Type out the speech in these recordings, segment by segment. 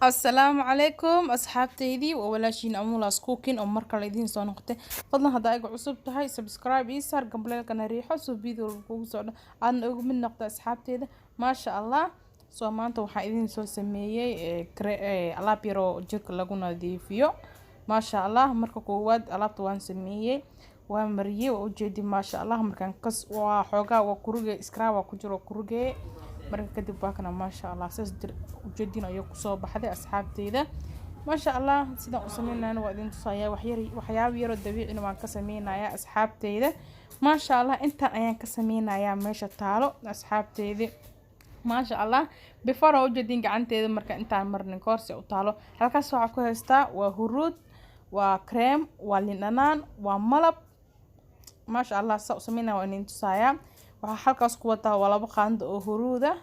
Asalaamu calaykum asxaabteydii, waa walaashiin Amulas Cooking oo mar kale idiin soo noqotay. Fadlan haddaa iga cusub tahay, subscribe ii saar, gambaleelkana riixo soo video walba kugu soo dhaco, aadna uga mid noqdo asxaabteyda. Maasha Allah, soo maanta waxaan idiin soo sameeyey alaab yaroo jirka lagu nadiifiyo. Maasha Allah, marka koowaad alaabta waan sameeyey, waan mariyey, waa ujeedi. Maasha Allah, markaan kas waa xoogaa waa kuruge, scrub waa ku jiro kuruge. Marka kadib waa kana, maasha Allah, saas ujeedin ayuu kusoo baxday asxaabteyda. Maasha Allah, sidaan u sameynayana waa idin tusayaa. Waxyar waxyaabo yaroo dabiicina waan ka sameynayaa asxaabteyda. Maasha Allah, intaan ayaan ka sameynayaa meesha taalo asxaabteyda. Maasha Allah, before waa ujeedin gacanteeda marka intaan marnin koorsi u taalo. Halkaas waxaa ku haystaa waa huruud, waa cream, waa liin dhanaan, waa malab. Maasha Allah, saa u sameynaya waa idin tusayaa. Waxaa halkaas ku wataa waa 2 qaando oo huruud ah.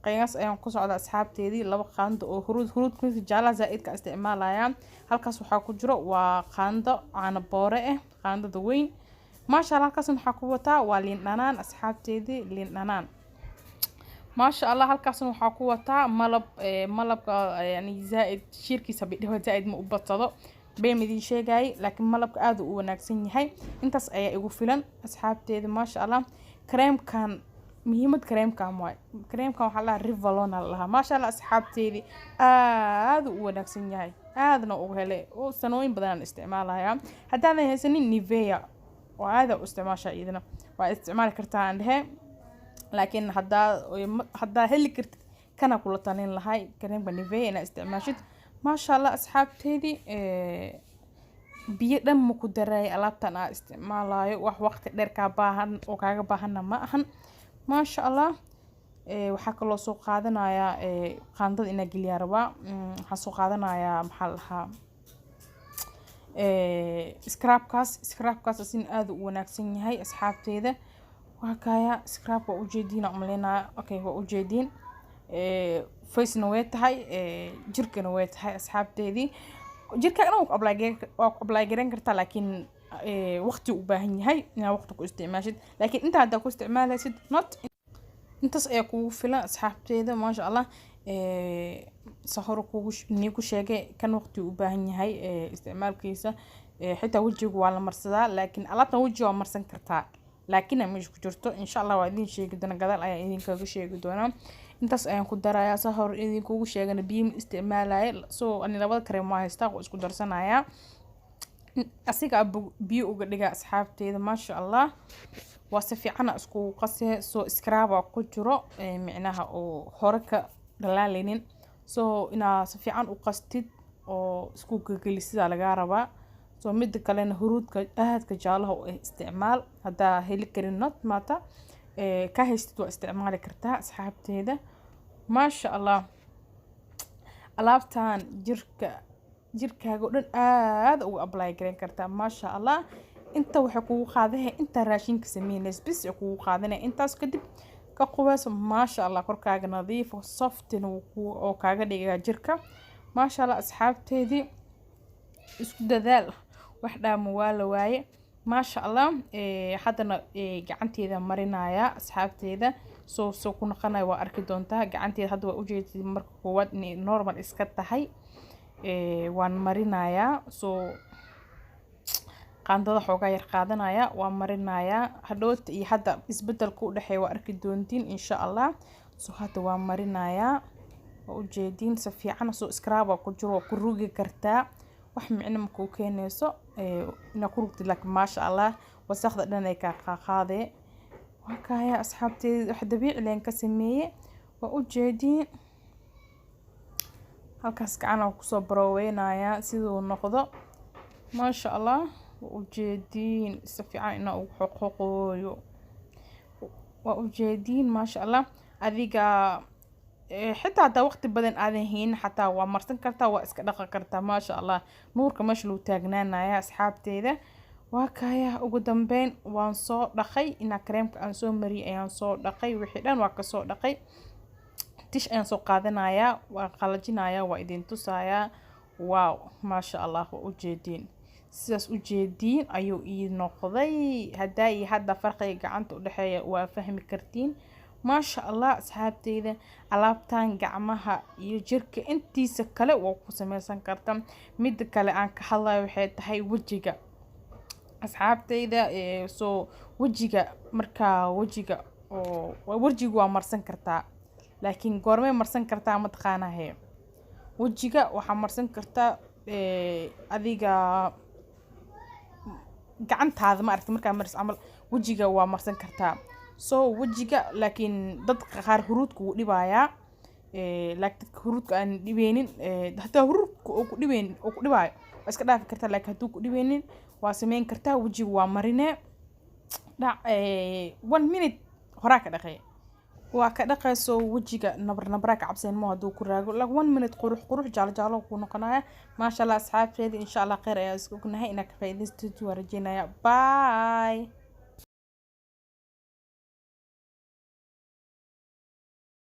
Qiyaas ayaan ku socda asxaabteedii, 2 qaando oo huruud. Huruudka midka jaalaha zaa-idka isticmaalaya. Halkaas waxaa ku jiro waa qaando caano boore ah, qaandada weyn. Maasha Allah, halkaasna waxaa ku wataa waa liin dhanaan asxaabteedii, liin dhanaan. Maasha Allah, halkaasna waxaa ku wataa malab. Malabka yani zaa-id shiirkiisa bidhiho zaa-id ma u badsado, been idin sheegayay, laakiin malabka aada u wanaagsan yahay. Intaas ayaa igu filan asxaabteeda. Maasha Allah, kareemkan muhiimad kareemkan waay. Kareemkan waxaa lahaa Revlon la lahaa. Maasha Allah asxaabteedii, aada u wanaagsan yahay, aadna uga helay oo sanooyin badan aan isticmaalaya. Haddaadan haysanin Nivea oo aada u isticmaasha, iyadana waa isticmaali kartaa aan dhehe, laakiin haddaa heli kartid kana kula talin lahay kareemka Nivea inaad isticmaashid. Maasha Allah asxaabteedii, biyo dhan ma ku daray alaabtan aa isticmaalayo. Wax waqti dheer kaa baahan oo kaaga baahanna ma ahan. Maasha Allah, waxaa kaloo soo qaadanayaa qaandada inaa geliyaa rabaa. Waxaan soo qaadanayaa, maxaa la dhahaa, scrubkaas. Scrubkaas asina aad u wanaagsan yahay asxaabteeda. Waa kaya scrub, waa ujeediin aan umaleynaya. Okay, waa ujeediin. Facena way tahay, jirkana way tahay asxaabteedii. Jirkaagana waa ku apply gareyn kartaa, laakiin waqti u baahan yahay inaad waqti ku isticmaashid. Laakiin inta haddaa ku isticmaalaysid, not intaas ayaa kugu filan asxaabteeda. Maasha Allah, sa hore kugu niigu sheegay, kan waqti u baahan yahay isticmaalkiisa. Xitaa wejiga waa la marsadaa, laakiin alaabtan wejiga waa marsan kartaa, laakiin ay meesha ku jirto insha Allah waa idin sheegi doona, gadaal ayaa idinkaga sheegi doonaa. Intaas ayaan ku darayaa. Sa hore idinkugu sheegana, biyo ma isticmaalaya. So ani labada kareem waa haystaa, waa isku darsanayaa, asiga biyo uga dhigaa asxaabteeda. Maasha Allah, waa si fiicana iskugu qasee. Soo scrub ku jiro, micnaha oo hore ka dhalaaleynin. So inaa si fiican u qastid oo isku gegelisidaa lagaa rabaa. So mida kalena, huruudka aadka jaalaha u ah isticmaal. Haddaa heli karin, not maata, ka haystid waa isticmaali kartaa asxaabteeda. Maasha Allah, alaabtan jirkaaga oo dhan aada uga apply gareyn kartaa. Maasha Allah, inta waxay kugu qaadahay intaa raashinka sameynaysa bis ay kugu qaadanaya. Intaas kadib ka qubeyso. Maasha Allah, korkaaga nadiif, softina oo kaaga dhigaa jirka. Maasha Allah asxaabteedii, isku dadaal, wax dhaama waa la waaye. Maasha Allah, haddana gacanteeda marinaya asxaabteeda. Soo ku noqonaya waa arki doontaa gacanteeda. Hadda waa ujeedid marka koowaad inay normal iska tahay. Waan marinayaa, soo qaandada xoogaa yar qaadanaya, waa marinayaa. Hadhowta iyo hadda isbedelka u dhexeeya waa arki doontiin insha Allah. So hadda waa marinayaa, waa ujeediin si fiican. Soo scrub ku jiro, waa ku rugi kartaa, wax micno ma kuu keenayso inaad ku rugtid, laakiin maasha Allah, wasaqda dhan ay kaa qaaqaadee. Waa kaya asxaabteeda, wax dabiici leen ka sameeye, waa ujeediin. Halkaas gacan aan kusoo baroweynayaa siduu noqdo. Maasha Allah, waa ujeediin si fiican inaa ugu xoqoqooyo, waa ujeediin. Maasha Allah, adiga xitaa haddaa waqti badan aadan haynin, xataa waa marsan kartaa, waa iska dhaqan kartaa. Maasha Allah, nuurka meesha lagu taagnaanaya asxaabteeda. Waa kaya, ugu dambeyn waan soo dhaqay. Inaa kareemka aan soo mariyay ayaan soo dhaqay, wixii dhan waa kasoo dhaqay. Tish ayaan soo qaadanayaa, waan qalajinayaa, waa idin tusayaa. Wow, maasha Allah, waa ujeediin. Sidaas ujeediin ayuu ii noqday. Haddaa iyo hadda farqiga gacanta udhexeeya waa fahmi kartiin. Maasha Allah, asxaabteyda, alaabtan gacmaha iyo jirka intiisa kale waa ku sameysan karta. Mida kale aan ka hadlayo waxay tahay wejiga, asxaabteyda. Soo wejiga, markaa wejiga oo wejiga waa marsan kartaa, laakiin goormee marsan kartaa, mataqaanahe? Wejiga waxaa marsan kartaa adiga gacantaada, ma aragti, markaa maris camal wejiga waa marsan kartaa. So wejiga, laakiin dadka qaar huruudka wuu dhibayaa, laakiin dadka huruudka aan dhibeynin, hataa huruudka oo ku dhibeynin oo ku dhibaayo, waa iska dhaafi kartaa, laakiin hadduu ku dhibeynin waa sameyn kartaa. Wejiga waa marine dhac, one minute horaa ka dhaqee, waa ka dhaqayso wejiga. Nabar nabraa ka cabseen mo hadduu ku raago, like one minute qurux qurux, jaalo jaalo kuu noqonaya. Maasha Allah, asxaabteeda, insha Allah kheyr ayaa isku ognahay. Inaad ka faa'iidaysatid waa rajeynaya. Bye.